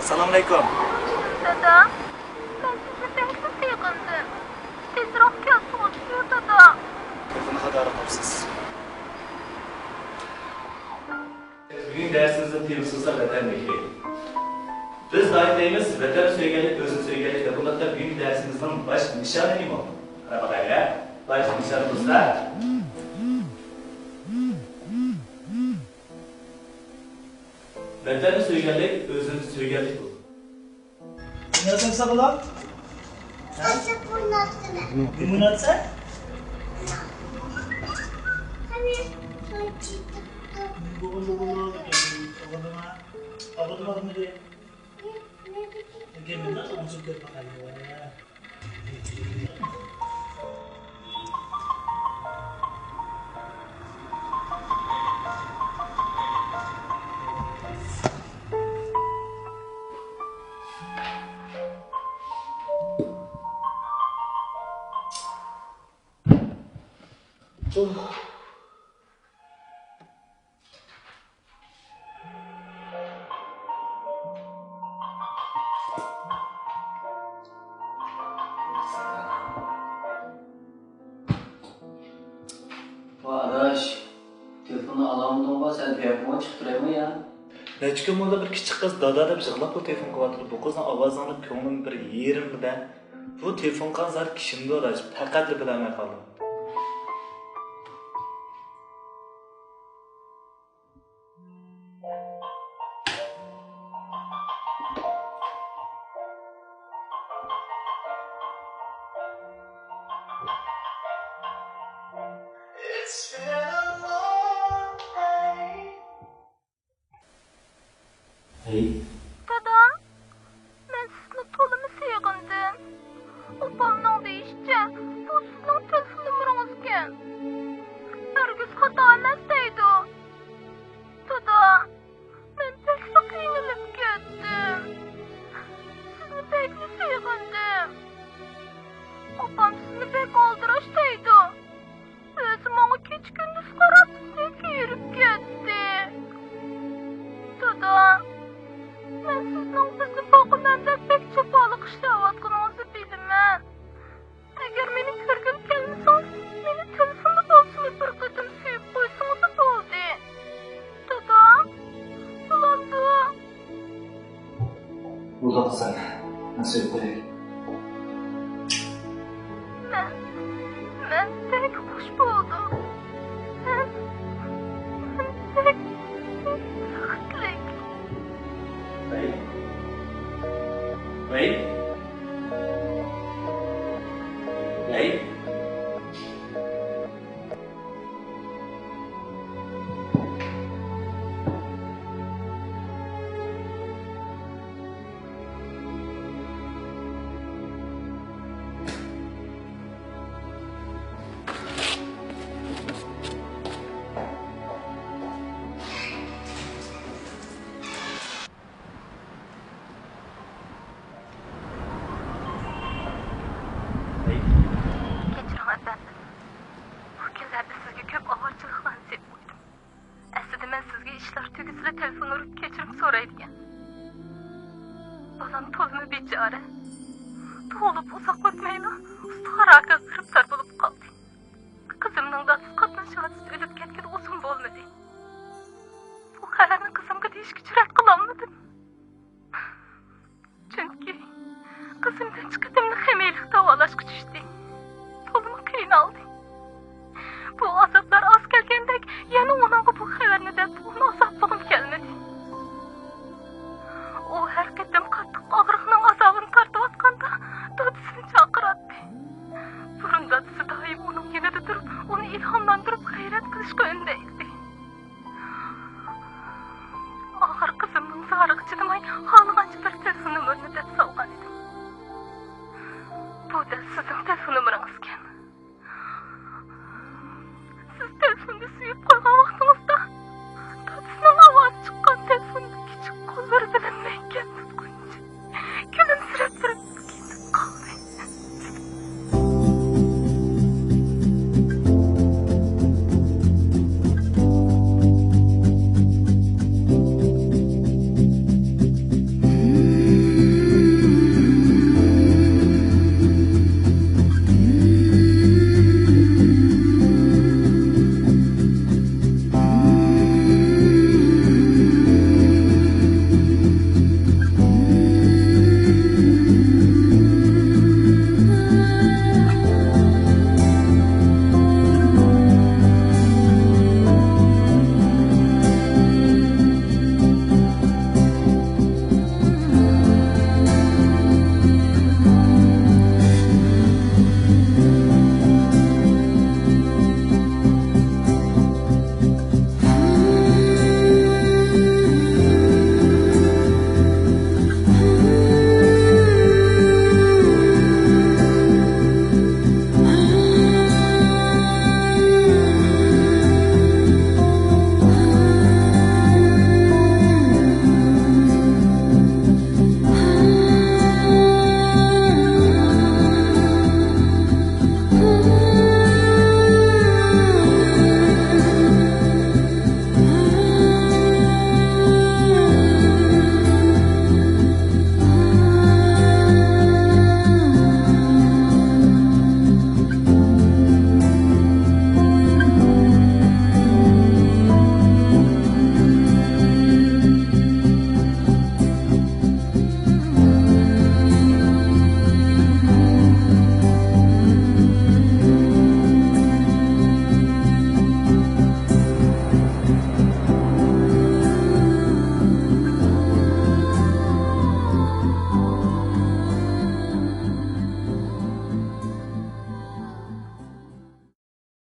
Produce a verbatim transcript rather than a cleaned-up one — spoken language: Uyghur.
ئەسسالامۇئەلەيكۇم. دادا، مەن سىزنى بەكلا سېغىندىم. تېزراق كەلسىڭىزچۇ، دادا. تېلېفوننى خاتا ئالاپ قاپسىز. بۈگۈنكى دەرسىمىزنىڭ تېمىسى بولسا ۋەتەن مېھرى. بىز دائىم دەيمىز، ۋەتەن سۆيگەنلىك، ئۆزىنى سۆيگەنلىك دەپ. ئۇنداقتا بۈگۈنكى دەرسىمىزنىڭ باش نىشانى نېمە؟ قاراپ باقايلى. باش نىشانى بولسا، ۋەتەننى سۆيگەنلىك، ئۆزىنى سۆيگەنلىك بولىدۇ. نېمە يازساڭ بۇلار؟ ھە؟ نېمە يازساڭ؟ بۇغۇن، بۇغۇن، بۇغۇن. ئاغرىدىمۇ، ئاغرىدىمۇ؟ ئاغرىمىدى. لېكىن مۇنداق ئوڭشىپ كۆرۈپ باقايلى. ۋاي ئاداش، تېلېفوننى ئالالمىدىڭغۇ، سەن تېلېفونغا چىقىپ تۇرايمۇ يا؟ نەچچە كۈن بولدى، بىر كىچىك قىز دادا دەپ يىغلاپلا تېلېفون قىلىۋاتىدۇ. بۇ قىزنىڭ ئاۋازىنى ئاڭلاپ كۆڭلۈم بىر يېرىلدى-دە. بۇ تېلېفون قىلغان زادى كىشىمدۇ ئاداش؟ پەقەتلا بىلەلمەي قالدىم. ھەي. دادا، مەن سىزنى تولىمۇ سېغىندىم. ئاپامنىڭ دېيىشىچە، بۇ سىزنىڭ تېلېفون نومۇرىڭىزكەن. ھەرگىز خاتا ئەمەس دەيدۇ. دادا، مەن بەكلا قىينىلىپ كەتتىم. سىزنى بەكلا سېغىندىم. ئاپام سىزنى بەك ئالدىراش دەيدۇ. ئۆزى ماڭا كېچە-كۈندۈز قاراپ، بەك ھېرىپ كەتتى. دادا، مەن سىزنىڭ بىزنى باقىمەن دەپ بەك جاپالىق ئىشلەۋاتقىنىڭىزنى بىلىمەن. ئەگەر مېنى كۆرگىلى كەلمىسىڭىز، مېنى تېلېفوندا بولسىمۇ بىر قېتىم سۆيۈپ قويسىڭىزلا بولدى. دادا، بولامدۇ؟ بولدى قىزىم، مەن سۆيۈپ قوياي. مەن، مەن بەك خۇش بولدۇم. مەن، مەن بەك، بەك بەختلىك. ۋەي. ۋەي. ۋەي. كەچۈرۈڭ، ئەپەندىم. بۇ كۈنلەردە سىزگە كۆپ ئاۋارىچىلىكلەرنى سېلىپ قويدۇم. ئەسلىدە مەن سىزگە ئىشلار تۈگىسىلا تېلېفون ئۇرۇپ كەچۈرۈم سورايدىكەن. بالام تولىمۇ بىچارە. تۇغۇلۇپ ئۇزاق ئۆتمەيلا ئۇستىخان راكىغا گىرىپتار بولۇپ قالدى. قىزىمنىڭ دادىسى قاتناش ھادىسىدە ئۆلۈپ كەتكىلى ئۇزۇن بولمىدى. بۇ خەۋەرنى قىزىمغا دېيىشكە جۈرئەت قىلالمىدىم. چۈنكى قىزىم نەچچە قېتىملىق خىمىيەلىك داۋالاشقا چۈشتى. تولىمۇ قىينالدى. بۇ ئازابلار ئاز كەلگەندەك، يەنە ئۇنىڭغا بۇ خەۋەرنى دەپ، ئۇنى ئازابلىغۇم كەلمىدى. ئۇ ھەر قېتىم قاتتىق ئاغرىقنىڭ ئازابىنى تارتىۋاتقاندا، دادىسىنى چاقىراتتى. بۇرۇن دادىسى دائىم ئۇنىڭ يېنىدا تۇرۇپ، ئۇنى ئىلھاملاندۇرۇپ، غەيرەت قىلىشقا ئۈندەيتتى. ئاخىر قىزىمنىڭ زارىغا چىدىماي، خالىغانچە بىر تېلېفون نومۇرىنى دەپ سالغان ئىدىم. بۇ دەل سىزنىڭ تېلېفون نومۇرىڭىزكەن.